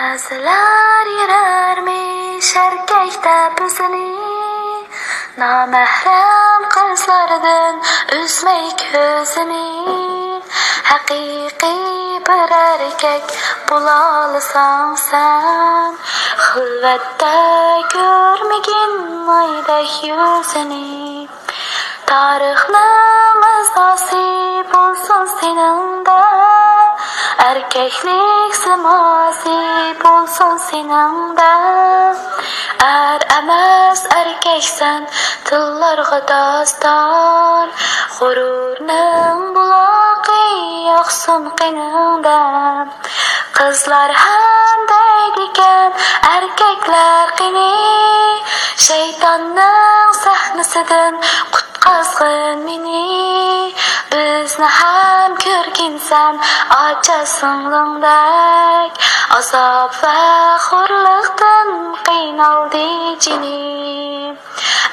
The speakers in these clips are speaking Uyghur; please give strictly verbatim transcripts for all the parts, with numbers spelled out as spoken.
بەزىلەر يۈرەرمىش ئەركەك دەپ ئۆزىنى، نامەھرەم قىزلاردىن ئۈزمەي كۆزىنى. ھەقىقىي بىر ئەركەك بولالىساڭ سەن، خىلۋەتتە كۆرمىگىن ئايدەك يۈزىنى. تارىخنىڭ ئىزناسى بولسۇن سېنىڭدە، ئەركەكلىك سىماسى بولسۇن سېنىڭدە. ئەر ئەمەس ئەركەكسەن، تىللارغا داستان، غۇرۇرنىڭ بۇلاقى ئاقسۇن قېنىڭدە. قىزلار ھەم دەيدىكەن ئەركەكلەر قېنى، شەيتاننىڭ سەھنىسىدىن قۇتقازغىن مېنى. بىزنى ھەم كۆرگىنسەن ئاچا سىڭلىڭدەك، ئازاب ۋە خورلۇقتىن قىينالدى جېنى.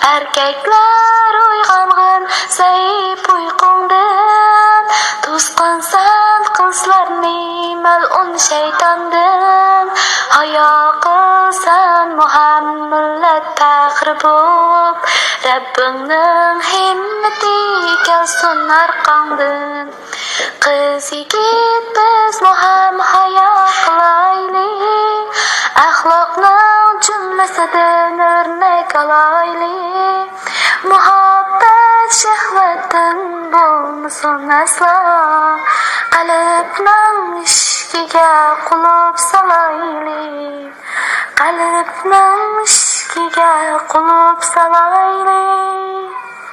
ئەركەكلەر ئويغانغىن زەئىپ ئۇيقۇڭدىن، توسقىنسەن قىزلارنى مەلئۇن شەيتاندىن. ھايا قىلسەن مۇھەممەت پەخىر بوپ، رەببىڭنىڭ ھىممىتى كەلسۇن ئارقاڭدىن. قىز يىگىت بىزمۇ ھەم ھايا قىلايلى، ئەخلاقنىڭ جۈملىسىدىن ئۆرنەك ئالايلى. مۇھەببەت شەھۋەتتىن بولمىسۇن ئەسلا، قەلبنىڭ ئىشىكىگە قۇلۇپ سالايلى، قەلبنىڭ ئىشىكىگە قۇلۇپ سالايلى.